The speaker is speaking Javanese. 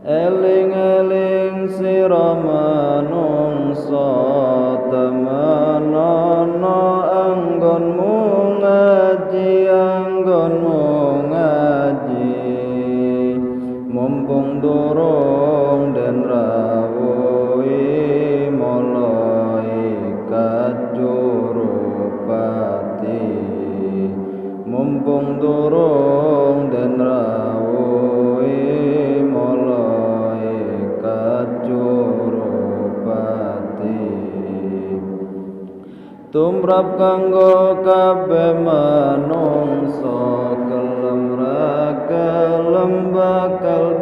Eling-eling sira manungsa temenono anggonmu ngaji, anggonmu ngaji. Mumpung durung den rawuhi malaikat jurupati. Mumpung durung den rawuhi malaikat jurupati. Tumrap kanggo kabeh manungsa, kelem ra kelem bakal